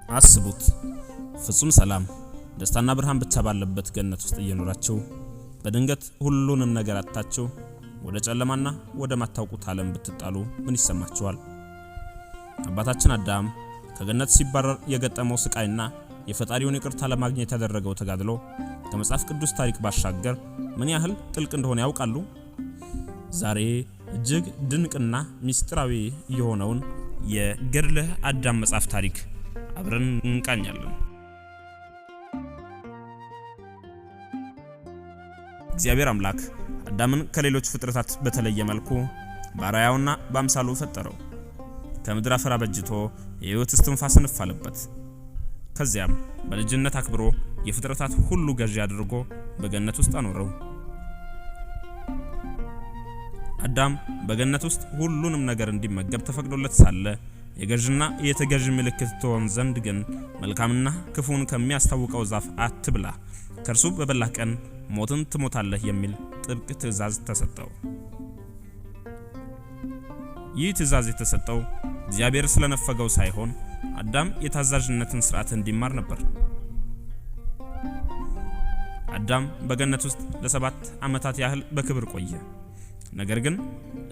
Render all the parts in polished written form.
አስቡት፣ ፍጹም ሰላም፣ ደስታና ብርሃን ብቻ ባለበት ገነት ውስጥ እየኖራችሁ በድንገት ሁሉንም ነገር አጥታችሁ ወደ ጨለማና ወደ ማታውቁት ዓለም ብትጣሉ ምን ይሰማችኋል? አባታችን አዳም ከገነት ሲባረር የገጠመው ስቃይና የፈጣሪውን ይቅርታ ለማግኘት ያደረገው ተጋድሎ ከመጽሐፍ ቅዱስ ታሪክ ባሻገር ምን ያህል ጥልቅ እንደሆነ ያውቃሉ? ዛሬ እጅግ ድንቅና ምስጢራዊ የሆነውን የገድለ አዳም መጽሐፍ ታሪክ አብረን እንቃኛለን። እግዚአብሔር አምላክ አዳምን ከሌሎች ፍጥረታት በተለየ መልኩ በአርአያውና በአምሳሉ ፈጠረው። ከምድር አፈር አበጅቶ የሕይወት እስትንፋስን እፍ አለበት። ከዚያም በልጅነት አክብሮ የፍጥረታት ሁሉ ገዢ አድርጎ በገነት ውስጥ አኖረው። አዳም በገነት ውስጥ ሁሉንም ነገር እንዲመገብ ተፈቅዶለት ሳለ፣ የገዥና የተገዥ ምልክት ትሆን ዘንድ ግን መልካምና ክፉን ከሚያስታውቀው ዛፍ አትብላ፣ ከእርሱ በበላህ ቀን ሞትን ትሞታለህ የሚል ጥብቅ ትእዛዝ ተሰጠው። ይህ ትእዛዝ የተሰጠው እግዚአብሔር ስለነፈገው ሳይሆን አዳም የታዛዥነትን ስርዓት እንዲማር ነበር። አዳም በገነት ውስጥ ለ7 ዓመታት ያህል በክብር ቆየ። ነገር ግን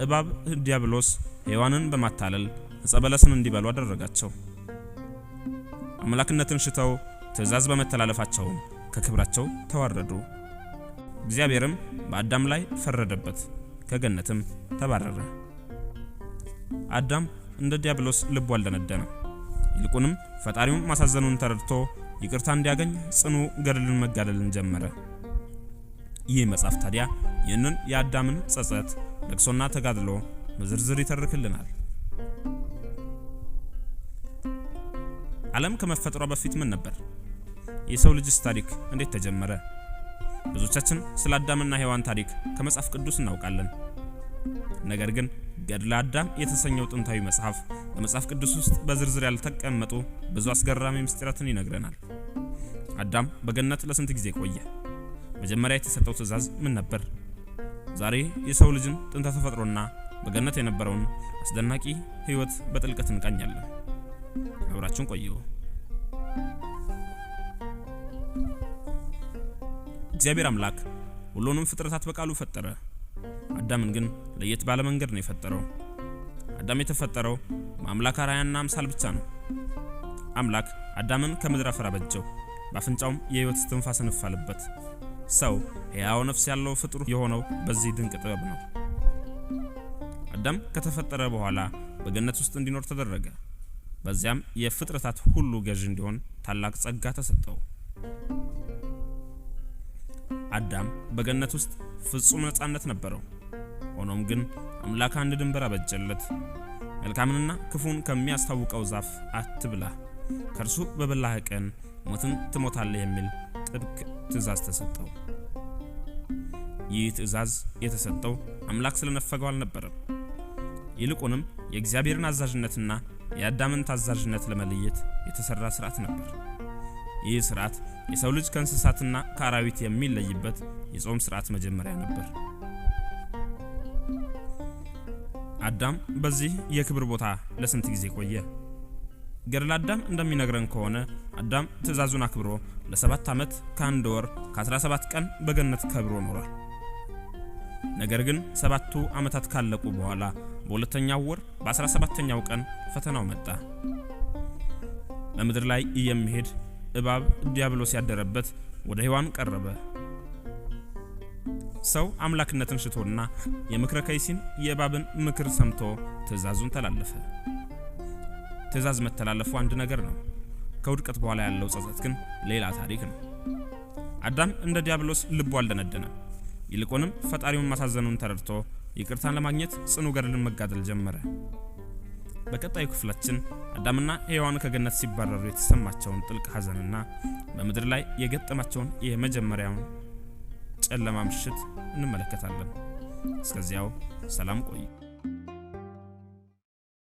እባብ ዲያብሎስ ሔዋንን በማታለል ዕፀ በለስን እንዲበሉ አደረጋቸው። አምላክነትን ሽተው ትእዛዝ በመተላለፋቸውም ከክብራቸው ተዋረዱ። እግዚአብሔርም በአዳም ላይ ፈረደበት፣ ከገነትም ተባረረ። አዳም እንደ ዲያብሎስ ልቡ አልደነደነም። ይልቁንም ፈጣሪውን ማሳዘኑን ተረድቶ ይቅርታ እንዲያገኝ ጽኑ ገድልን መጋደልን ጀመረ። ይህ መጽሐፍ ታዲያ ይህንን የአዳምን ጸጸት፣ ለቅሶና ተጋድሎ በዝርዝር ይተርክልናል። ዓለም ከመፈጠሯ በፊት ምን ነበር? የሰው ልጅስ ታሪክ እንዴት ተጀመረ? ብዙዎቻችን ስለ አዳምና ሔዋን ታሪክ ከመጽሐፍ ቅዱስ እናውቃለን። ነገር ግን ገድለ አዳም የተሰኘው ጥንታዊ መጽሐፍ በመጽሐፍ ቅዱስ ውስጥ በዝርዝር ያልተቀመጡ ብዙ አስገራሚ ምስጢራትን ይነግረናል። አዳም በገነት ለስንት ጊዜ ቆየ? መጀመሪያ የተሰጠው ትእዛዝ ምን ነበር? ዛሬ የሰው ልጅን ጥንተ ተፈጥሮና በገነት የነበረውን አስደናቂ ሕይወት በጥልቀት እንቃኛለን። አብራችሁን ቆዩ። እግዚአብሔር አምላክ ሁሉንም ፍጥረታት በቃሉ ፈጠረ። አዳምን ግን ለየት ባለ መንገድ ነው የፈጠረው። አዳም የተፈጠረው በአምላክ አርአያና አምሳል ብቻ ነው። አምላክ አዳምን ከምድር አፈር አበጀው፣ በአፍንጫውም የሕይወት እስትንፋስን እፍ አለበት። ሰው ሕያው ነፍስ ያለው ፍጡር የሆነው በዚህ ድንቅ ጥበብ ነው። አዳም ከተፈጠረ በኋላ በገነት ውስጥ እንዲኖር ተደረገ። በዚያም የፍጥረታት ሁሉ ገዥ እንዲሆን ታላቅ ጸጋ ተሰጠው። አዳም በገነት ውስጥ ፍጹም ነጻነት ነበረው። ሆኖም ግን አምላክ አንድ ድንበር አበጀለት። መልካምንና ክፉን ከሚያስታውቀው ዛፍ አትብላ፣ ከእርሱ በበላህ ቀን ሞትን ትሞታለህ የሚል ጥብቅ ትእዛዝ ተሰጠው። ይህ ትእዛዝ የተሰጠው አምላክ ስለነፈገው አልነበረም። ይልቁንም የእግዚአብሔርን አዛዥነትና የአዳምን ታዛዥነት ለመለየት የተሰራ ስርዓት ነበር። ይህ ስርዓት የሰው ልጅ ከእንስሳትና ከአራዊት የሚለይበት የጾም ስርዓት መጀመሪያ ነበር። አዳም በዚህ የክብር ቦታ ለስንት ጊዜ ቆየ? ገድለ አዳም እንደሚነግረን ከሆነ አዳም ትእዛዙን አክብሮ ለ7 ዓመት ከ1 ወር ከ17 ቀን በገነት ከብሮ ኖሯል። ነገር ግን 7ቱ ዓመታት ካለቁ በኋላ በሁለተኛው ወር በ17ኛው ቀን ፈተናው መጣ። በምድር ላይ የሚሄድ እባብ ዲያብሎስ ያደረበት ወደ ሔዋን ቀረበ። ሰው አምላክነትን ሽቶና የምክረ ከይሲን የእባብን ምክር ሰምቶ ትእዛዙን ተላለፈ። ትእዛዝ መተላለፉ አንድ ነገር ነው። ከውድቀት በኋላ ያለው ጸጸት ግን ሌላ ታሪክ ነው። አዳም እንደ ዲያብሎስ ልቡ አልደነደነም። ይልቁንም ፈጣሪውን ማሳዘኑን ተረድቶ ይቅርታን ለማግኘት ጽኑ ገድልን መጋደል ጀመረ። በቀጣዩ ክፍላችን አዳምና ሔዋን ከገነት ሲባረሩ የተሰማቸውን ጥልቅ ሐዘንና በምድር ላይ የገጠማቸውን የመጀመሪያውን ጨለማ ምሽት እንመለከታለን። እስከዚያው ሰላም ቆዩ።